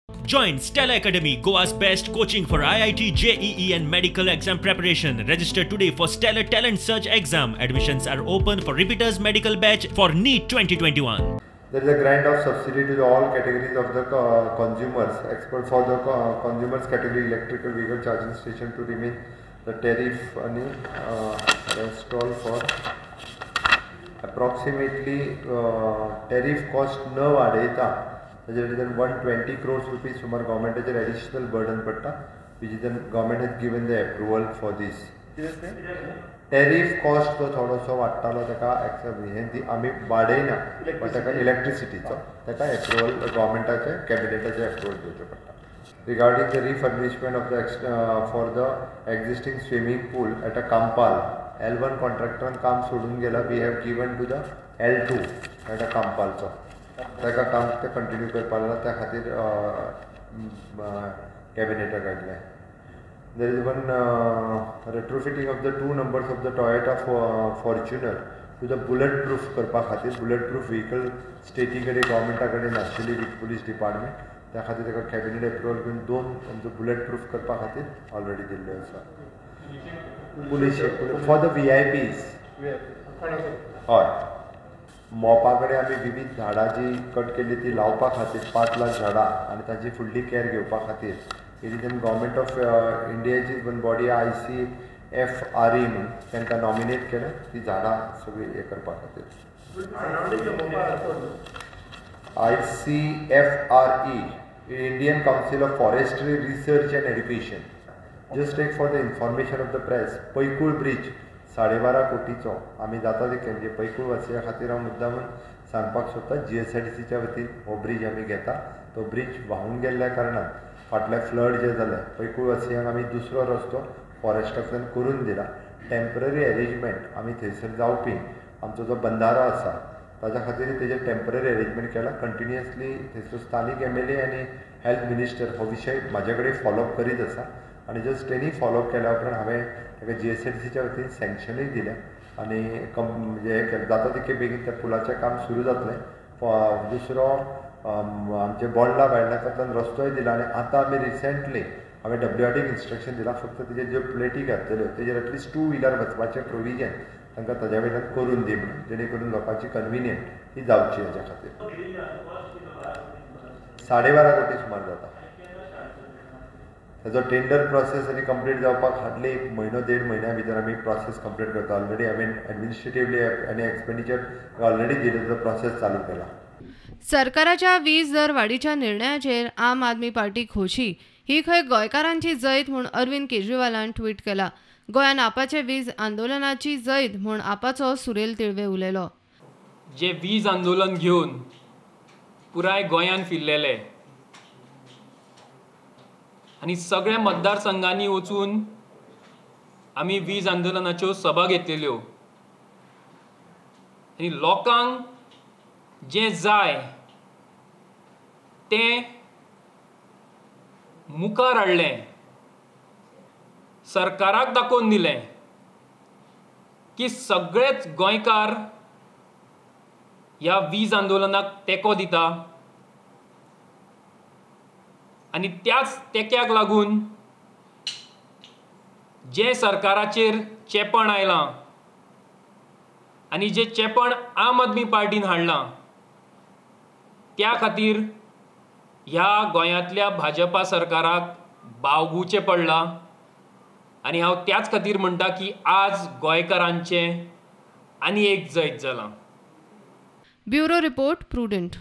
Join Stella Academy, Goa's best coaching for IIT, JEE and medical exam preparation. Register today for Stellar Talent Search exam. Admissions are open for repeaters medical batch for NEET 2021. There is a grant of subsidy to all categories of the consumers, except for the consumers category electrical vehicle charging station to remain the tariff आणि rest all for approximately tariff cost न वाडयता ताजे वयल्यान 120 crores rupees सुमार गव्हर्मेंटाचेर additional burden पडटा, which is government has given the approval for this. Tariff cost जो थोडोसो वाडटालो ताका हें आमी वाडयना, बट ताका इलेक्ट्रिसिटीचो ताका एप्रुवल गव्हर्मेंटाचें कॅबिनेटाचें एप्रुवल दिवचें पडटा. Regarding the refurbishment of the for the existing swimming pool at a Campal, L1 कॉन्ट्रॅक्टरान काम सोडून गेला, we have given to the L2 at a कांपालचो, ताका काम तें कंटिन्यू करपाक लागला, त्या खातीर कॅबिनेटाक हाडलें. There is one retrofitting of the 2 numbers of the Toyota Fortuner to the bullet proof करपा खातीर, बुलेट प्रूफ व्हिकल स्टेटी कडेन गव्हर्मेंटा कडेन नाशिल्ली विथ पुलीस डिपार्टमेंट, त्या खातीर ताका कॅबिनेट एप्रुवल घेवन 2 आमचो बुलेट प्रूफ करपा खातीर ऑलरेडी दिल्ल्यो आसा. Police for the VIPs. हय, मोपा कडेन आमी विविध झाडां जी कट केल्ली ती लावपा खातीर 5 लाख झाडां आनी तांची फुडली कॅर घेवपा खातीर it is in government of इंडियाची one body ICFRE म्हणून तांकां नॉमिनेट केलें ती झाडां सगळीं हें करपा खातीर. ICFRE, Indian Council of Forestry Research and Education. Just take for the information of the press, Paikul bridge 12.5 कोटीचो आमी जाता ते म्हणजे पैकूळ वासिया खातीर हांव मुद्दामून सांगपाक सोदता, GSIDCच्या वतीन हो ब्रीज आमी घेता. तो ब्रीज व्हांवून गेल्ल्या कारणान फाटले फ्लड जे जाले पैकूळ वासियांक आमी दुसरो रस्तो फॉरेस्टांतल्यान करून दिला. टेम्पररी एरेंजमेंट आमी थंयसर जावपी आमचो जो बंधारो आसा ताज्या खातीर तेजेर टेम्पररी एरेंजमेंट केला. कंटिन्युअसली थंयसर स्थानीक MLA आनी हेल्थ मिनिस्टर हो विशय म्हाजे कडेन फॉलोअप करीत आसा आनी जस्ट तेणी फॉलोअप केल्या उपरांत हांवें ताका GSIDCच्या वतीन सँक्शनूय दिलें आनी म्हणजे हें केलें. जाता तितके बेगीन त्या पुलाचें काम सुरू जातलें. दुसरो आमचे बोंडला वायल्डलायफांतल्यान रस्तोय दिला आनी आतां आमी रिसेंटली हांवें WRDक इन्स्ट्रक्शन दिलां, फक्त तेजेर ज्यो प्लेटी घातलेल्यो तेजेर एटलिस्ट 2 व्हिलर वचपाचें प्रोविजन तांकां ताज्या वयल्यान करून दी म्हणून, जेणे करून लोकांची कन्विनियंट ही जावची. हेज्या खातीर 12.5 कोटी सुमार जाता. ताजो टेंडर प्रोसेस आनी कंप्लीट जावपाक हार्डली 1 म्हयनो 1.5 म्हयन्या भितर आमी प्रोसेस कंप्लीट करता. ऑलरेडी हांवें एडमिनिस्ट्रेटिवली आनी एक्सपेंडिचर ऑलरेडी दिलें, ताजो प्रोसेस चालू केला. सरकाराच्या वीज दर वाडीच्या निर्णयाचेर आम आदमी पार्टी खोशी, ही खंय गोंयकारांची जैत म्हूण अरविंद केजरीवालान ट्वीट केला. गोंयान आपाचे वीज आंदोलनाची जैत म्हूण आपाचो सुरेल तिळवे उलयलो. जे वीज आंदोलन घेवन पुराय गोंयान फिरलेले आनी सगळ्या मतदारसंघांनी वचून आमी वीज आंदोलनाच्यो सभा घेतलेल्यो आनी लोकांक जें जाय तें मुखार हाडलें, सरकाराक दाखोवन दिलें की सगळेच गोंयकार ह्या वीज आंदोलनाक तेंको दिता आनी त्याच तेंक्याक लागून जें सरकाराचेर चेपण आयलां आनी जें चेपण आम आदमी पार्टीन हाडलां त्या खातीर ह्या गोंयांतल्या भाजपा सरकाराक बावगुचें पडलां आनी हांव त्याच खातीर म्हणटा की आज गोंयकारांचें आनी एक जैत जालां. Bureau report, Prudent.